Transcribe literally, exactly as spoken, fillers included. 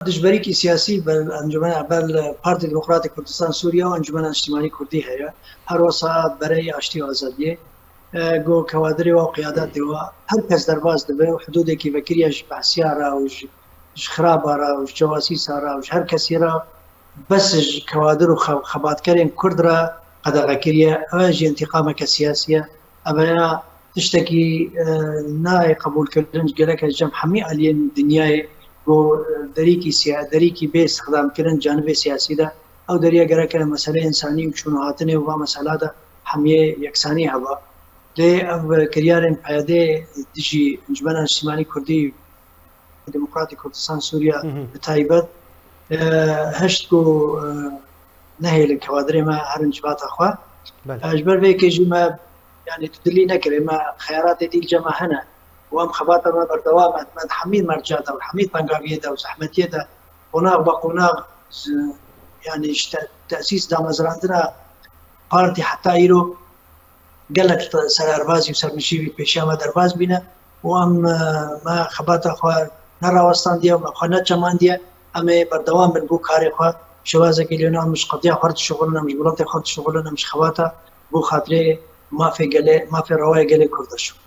dijberîkî siyasî ber Encûmena, ber Partî Demokratî Kurdistan Sûriye û Encûmena Niştimanî Kurdî heye. Her wesa bereyê aştî û azadiyê. E, go kewadirê wa û qiyadetê wa her kes derbas dibe û hidûdekî vekiriye ji behsiya re û ji, ji xiraba re û ji cewasîsa re û ji her kesî re bes ji kewadir û xe-, xebatkerên Kurd re qedexe kiriye. Ev jî întîqameke siyasî ye. Ev ya tiştekî, e, nayê qebûlkirin ji gelek cem hemî aliyên dinyayê ku, e, derîkî siya-, derîkî bê îstixdamkirin canibê siyasî de. Ew deriya gereke meseleyê însanî û çûn û hatinê û va mesela de hemiyê yeksanî heba. Lê ev kiryarên PYD'ê dijî Encûmena Niştimanî Kurdî Demokratî Kurdistan Sûriye Hı hı. bi taybet, e, hişt ku, e, nehêlin kewadirê me herin civata xwe. Belê. E, ji ber vê yekê jî me, yanî tu dilî nekirê, me xeyaratê dîl cema hene. Û em xebata me berdewam e, me di hemî merca de û hemî tengaviyê de û zehmetiyê de qonax be qonax, z-, yanî ji te-, tesîs damezrandina partî heta îro gelek te-, sererbazî û sermijîvî pêşiya me derbas bîne û em, e, me xebata xwe nerawestandiye û me xwe neçemandiye. Em ê berdewam bin bo karê xwe. Şêwazekî lê em ji qediya xwe re dişuxulin, em ji welatê xwe re dişuxulin, em ji xebata bo xatirê mafê gelê, mafê rewaya gelê Kurd dişuxulin.